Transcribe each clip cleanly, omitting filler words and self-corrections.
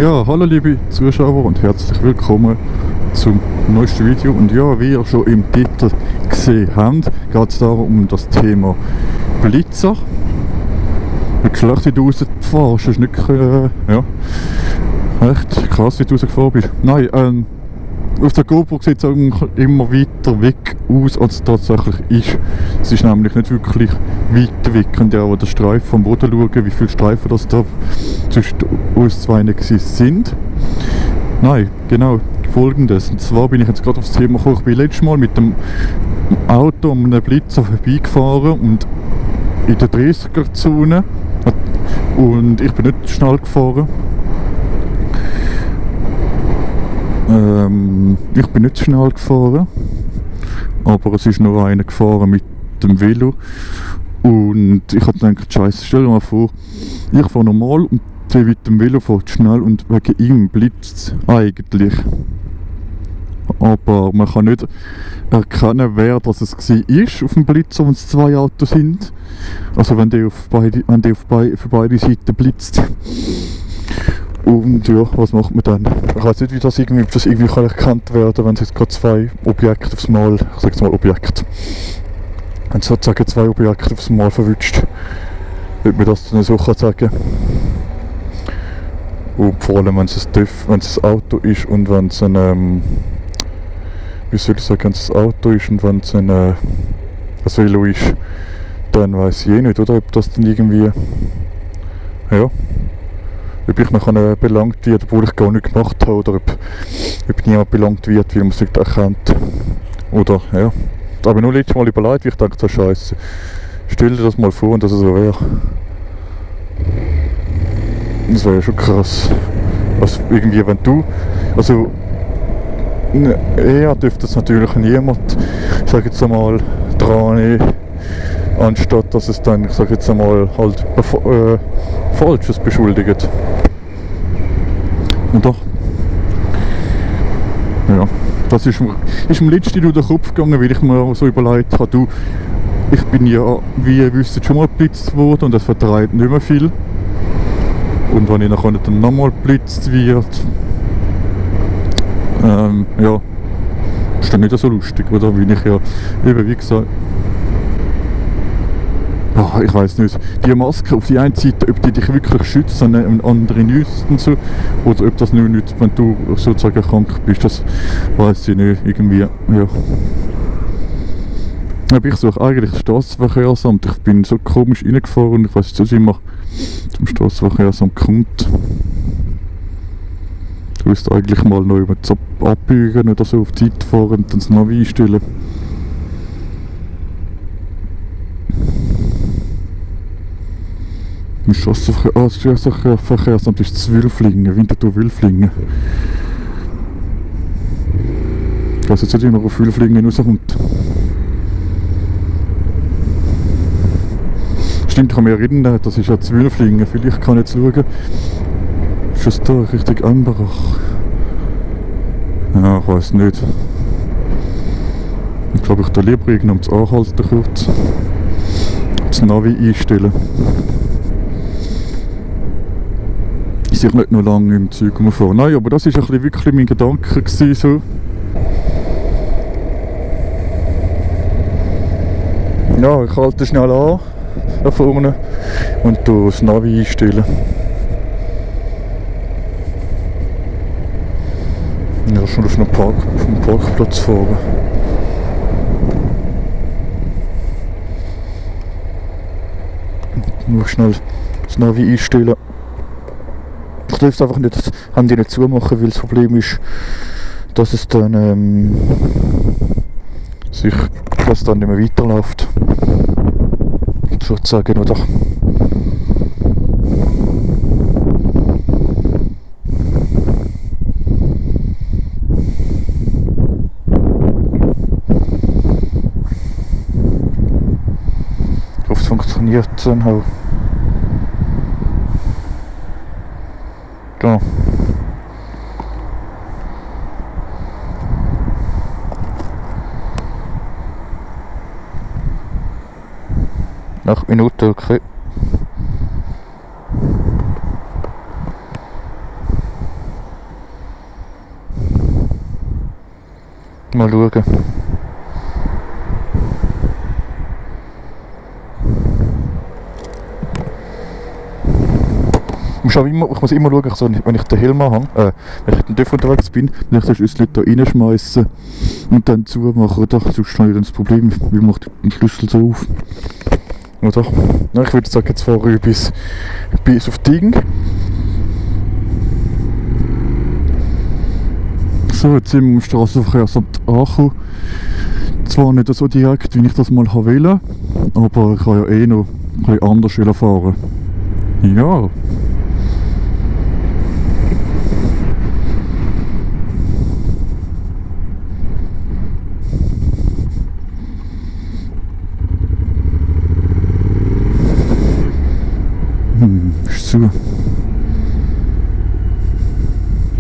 Ja, hallo liebe Zuschauer und herzlich willkommen zum neuesten Video. Und ja, wie ihr schon im Titel gesehen habt, geht es darum um das Thema Blitzer. Wie schlecht wie du rausfährst, ist nicht ja, echt krass, wie du rausgefahren bist. Nein, auf der GoPro sieht es immer weiter weg aus, als es tatsächlich ist. Es ist nämlich nicht wirklich weit weg. Könnt ihr auch den Streifen vom Boden schauen, wie viele Streifen das da zwischen uns zwei sind. Nein, genau, folgendes. Und zwar bin ich jetzt gerade aufs Thema gekommen. Ich bin letztes Mal mit dem Auto an einem Blitzer vorbeigefahren und in der 30er-Zone. Und ich bin nicht schnell gefahren. Ich bin nicht schnell gefahren, aber es ist nur einer gefahren mit dem Velo und ich habe gedacht, Scheiße, stell dir mal vor, ich fahre normal und der mit dem Velo fährt schnell und wegen ihm blitzt es eigentlich. Aber man kann nicht erkennen, wer das es war auf dem Blitzer, wenn es zwei Autos sind. Also wenn der für beide Seiten blitzt. Und ja, was macht man dann? Ich weiß nicht, wie das irgendwie kann erkannt werden, wenn es jetzt gerade zwei Objekte aufs Mal, ich sage jetzt mal Objekte, wenn es sozusagen zwei Objekte aufs Mal verwünscht, wird man das dann so sagen. Und vor allem, wenn es ein Auto ist und wenn es ein, wie soll ich sagen, wenn es ein Auto ist und wenn es ein Velo ist, dann weiss ich eh nicht, oder? Ob das dann irgendwie, ja, ob ich noch belangt wird, obwohl ich gar nicht gemacht habe, oder ob niemand belangt wird, weil man es nicht erkennt. Oder, ja. Aber nur letztes Mal überlegt, wie ich dachte, so Scheiße. Stell dir das mal vor, und dass es so wäre. Das wäre schon krass. Also irgendwie, wenn du, also, eher dürfte es natürlich niemand, ich sage jetzt einmal, dran nehmen, anstatt dass es dann, ich sage jetzt einmal, halt Falsches beschuldigt. Und doch. Ja, das ist mir letztens durch den Kopf gegangen, weil ich mir so überlegt habe, ich bin ja, wie ihr wisst, schon mal geblitzt worden und es vertreibt nicht mehr viel. Und wenn ich nachher dann nochmal geblitzt wird, ja, ist dann nicht so lustig, oder? Weil ich ja, eben wie gesagt, ich weiß nicht, die Maske auf die einen Seite, ob die dich wirklich schützt und andere nicht und so, oder ob das nur nützt, wenn du sozusagen krank bist, das weiß ich nicht, irgendwie, ja. Aber ich suche eigentlich das Straßenverkehrsamt, ich bin so komisch reingefahren und ich weiß nicht, wie man zum Straßenverkehrsamt kommt. Du musst eigentlich mal noch abbiegen oder so auf die Zeit fahren und dann das Navi einstellen. Das Straßenverkehrsamt ist Zwölflingen, Winterthur-Wülflingen. Ich weiß jetzt nicht, wie man auf Wülflingen rauskommt. Stimmt, ich kann mich erinnern, das ist ja Zwölflingen. Vielleicht kann ich jetzt schauen. Ist das da Richtung Amberach? Ja, ich weiß nicht. Ich glaube, ich da lieber irgendwann zu anhalten kurz. Das Navi einstellen. Ich nicht noch lange im Zeug rumfahren. Nein, aber das war wirklich mein Gedanke gewesen, so. Ja, ich halte schnell an, da vorne, und das Navi einstellen. Ja, schon auf dem Parkplatz fahren. Nur schnell das Navi einstellen. Ich darf es einfach nicht das Handy nicht zumachen, weil das Problem ist, dass es dann dass es dann nicht mehr weiterläuft. Sozusagen, oder? Ich hoffe, es funktioniert dann auch. Da. 8 Minuten, okay. Mal schauen. Ich muss immer schauen, so, wenn ich den Helm habe, wenn ich dann dort unterwegs bin, dann ich den Schlüssel da reinschmeißen und dann zumachen, oder? Sonst habe ich dann das Problem, wie macht den Schlüssel so auf? Oder? Ja, ich würde sagen, jetzt fahre ich bis auf Ding. So, jetzt sind wir im Straßenverkehrsamt angekommen. Zwar nicht so direkt, wie ich das mal wollte, aber ich kann ja eh noch ein bisschen anders fahren. Ja. Ist zu.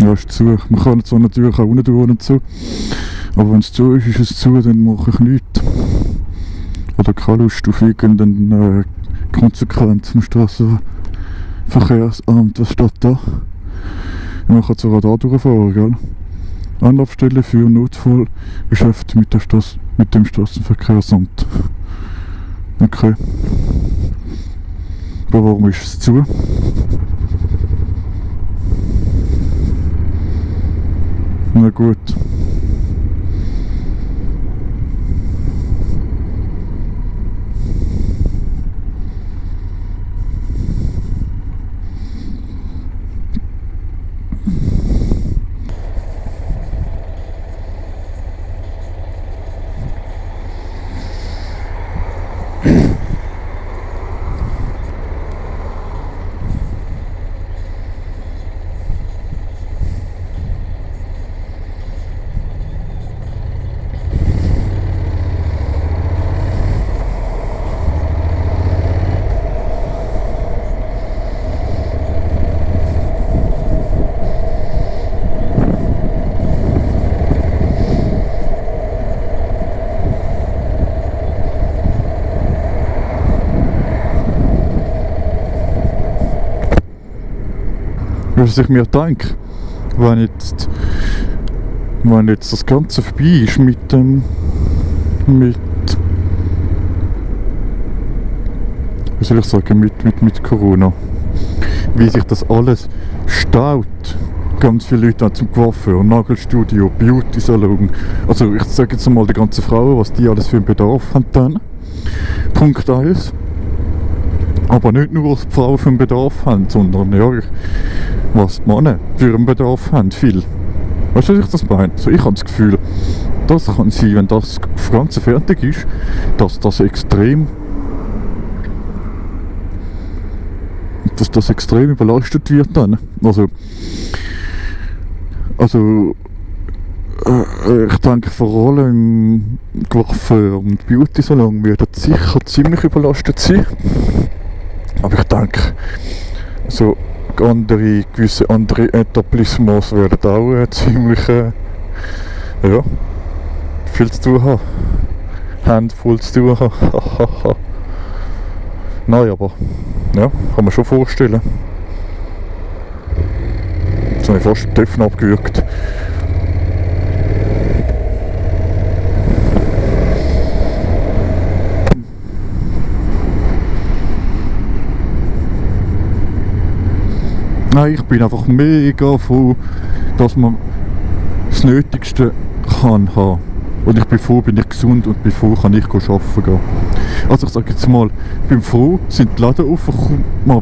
Ja, ist zu. Man kann zwar natürlich auch unten durch und so, aber wenn es zu ist, ist es zu, dann mache ich nichts. Oder keine Lust auf irgendeine Konsequenz vom Straßenverkehrsamt. Was steht da? Man kann sogar da durchfahren, gell? Anlaufstelle für Notfallgeschäfte mit dem Straßenverkehrsamt. Okay. Aber warum ist es zu? Na gut. Was ich mir denke, wenn jetzt das Ganze vorbei ist mit wie soll ich sagen, mit Corona, wie sich das alles staut. Ganz viele Leute zum Coiffeur, Nagelstudio, Beauty-Salon. Also ich sage jetzt mal die ganzen Frauen, was die alles für einen Bedarf haben dann. Punkt 1. Aber nicht nur, was die Frauen für einen Bedarf haben, sondern ja, was die Männer für einen Bedarf haben, viel. Weißt du, was ich das meine? So, ich habe das Gefühl, das kann sein, wenn das Ganze fertig ist, dass das extrem überlastet wird dann. Ich denke vor allem im Coiffeur und Beauty-Salon wird das sicher ziemlich überlastet sein. Aber ich denke, so gewisse andere Etablissements werden auch ziemlich viel zu tun haben. Hände voll zu tun haben. Nein, aber ja, kann man schon vorstellen. Jetzt habe ich fast den Töpfen abgewürgt. Nein, ich bin einfach mega froh, dass man das Nötigste kann haben. Und ich bin froh, bin ich gesund und bin froh, kann ich arbeiten gehen. Also ich sage jetzt mal, ich bin froh, sind die Läden offen, kommt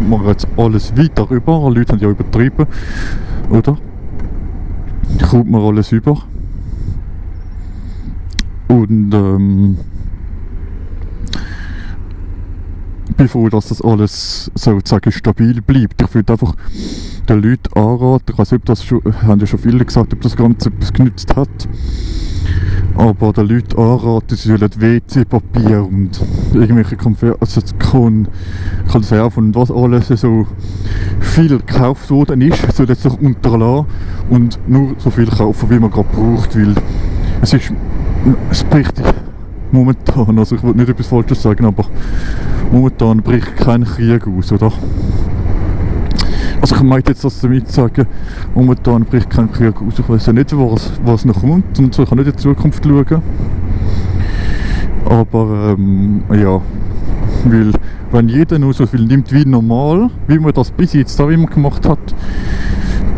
man jetzt alles weiter rüber. Die Leute haben ja übertrieben, oder? Kommt man alles über. Und ich bin froh, dass das alles sozusagen stabil bleibt. Ich würde einfach den Leuten anraten, ich weiß nicht, ob das schon, haben ja schon viele gesagt, ob das Ganze etwas genützt hat, aber den Leuten anraten, sie sollen WC-Papier und irgendwelche Konserven und was alles so viel gekauft worden ist, sollen sich unterlassen und nur so viel kaufen, wie man gerade braucht, weil es bricht momentan, also ich will nicht etwas Falsches sagen, aber momentan bricht kein Krieg aus, oder? Also ich meinte jetzt das damit sagen, momentan bricht kein Krieg aus, ich weiß ja nicht, was noch kommt und so, ich kann nicht in die Zukunft schauen. Aber ja, weil wenn jeder nur so viel nimmt wie normal, wie man das bis jetzt auch immer gemacht hat,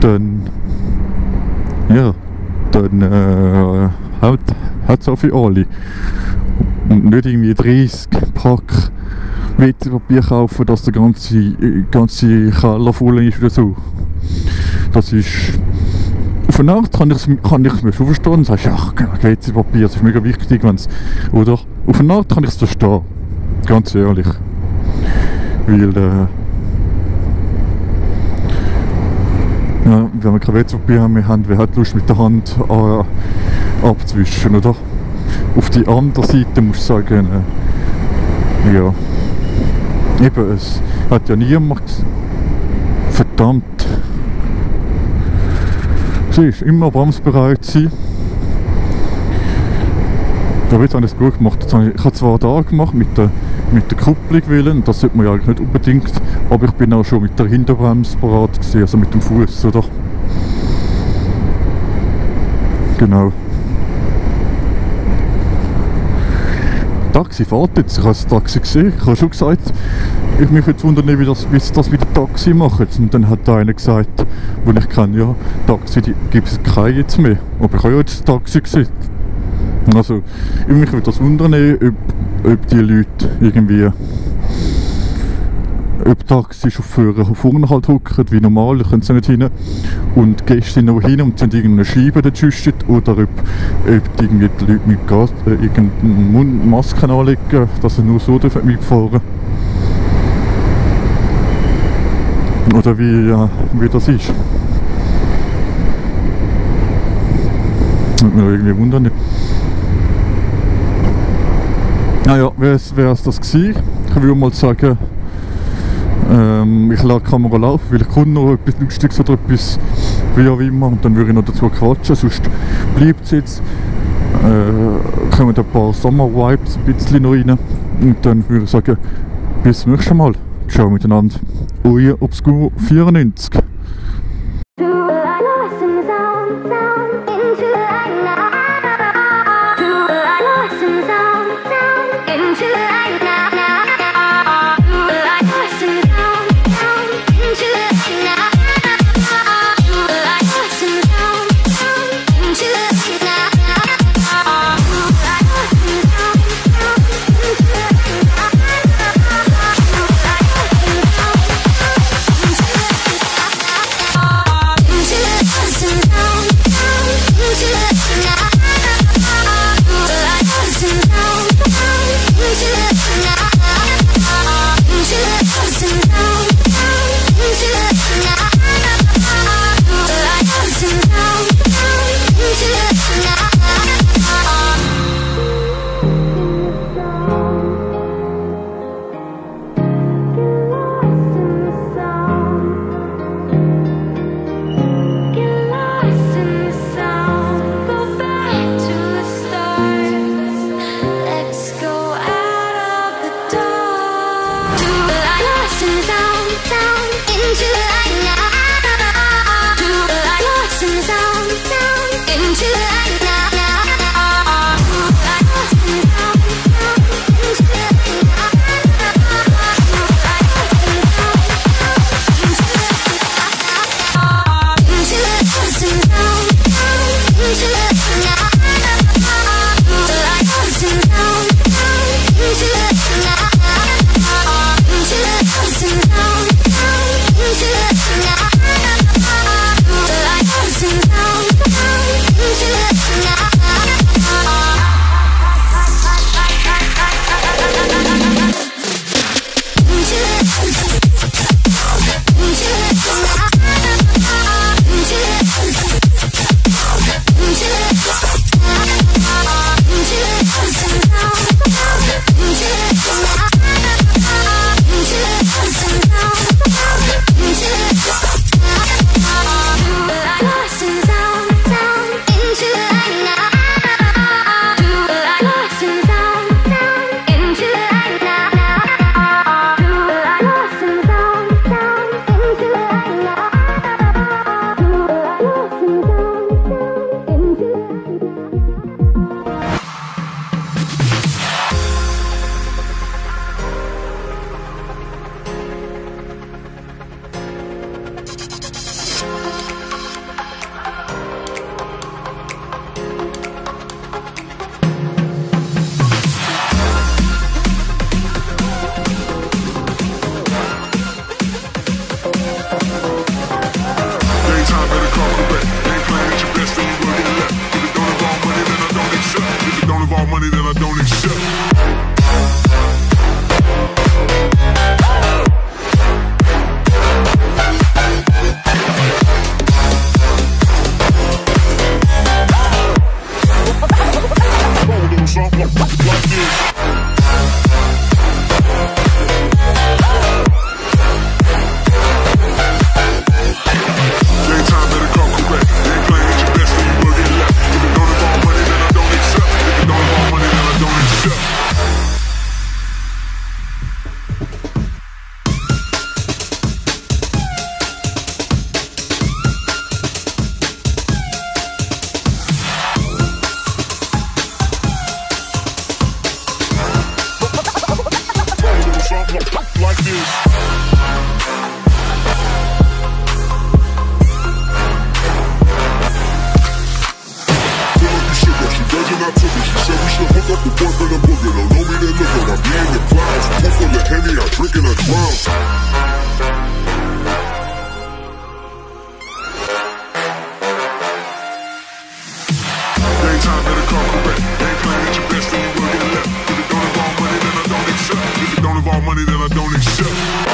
dann ja, dann hat es auch für alle. Und nicht irgendwie 30 Pack WC-Papier kaufen, dass der ganze Keller voll ist oder so. Das ist... Auf eine Art kann ich es mir schon verstehen. Du sagst, ach, WC-Papier, das ist mega wichtig, wenn's... Oder? Auf eine Art kann ich es verstehen. Ganz ehrlich. Weil, ja, wenn wir kein WC-Papier mehr haben, wer hat Lust mit der Hand abzuwischen, oder? Auf die andere Seite muss ich sagen, ja, eben, es hat ja niemand, verdammt, siehst, immer bremsbereit sein. Ja, jetzt habe ich es gut gemacht. Ich habe zwar da gemacht mit der Kupplung willen, das sollte man ja eigentlich nicht unbedingt, aber ich bin auch schon mit der Hinterbremse bereit gewesen, also mit dem Fuß, oder? Genau. Taxi fährt jetzt, ich habe das Taxi gesehen, ich habe schon gesagt, ich mich jetzt wundern, wie sie das mit dem Taxi machen. Und dann hat einer gesagt, wo ich kenne, ja, Taxi gibt es keine jetzt mehr, aber ich habe ja jetzt das Taxi gesehen. Also, mich würde das wundern, ob die Leute irgendwie, ob Taxichauffeure vorne halt hocken, wie normal, da können sie nicht rein. Und Gäste sind noch hin und sind irgendeine Scheibe dazwischen. Oder ob irgendwie die Leute mit Gas, irgendeine Masken anlegen, dass sie nur so mitfahren dürfen. Oder wie das ist. Das würde mich irgendwie wundern. Naja, wäre es das gewesen. Ich würde mal sagen, ich lasse die Kamera laufen, weil ich komme noch etwas Lustiges oder etwas wie auch immer und dann würde ich noch dazu quatschen, sonst bleibt es jetzt. Kommen ein paar Sommer-Vibes ein bisschen noch rein und dann würde ich sagen, bis zum nächsten Mal. Ciao miteinander. Euer Obscuro 94. like this. She virgin, I took her. She said we should hook up the boyfriend and booger. Don't know me, then look her. I'm in the clouds. Pool full of Henny, I drink and I drown. Daytime better come correct. Ain't playing at your best, then you will get left. If it don't involve money, then I don't accept. If it don't involve money, then I don't accept.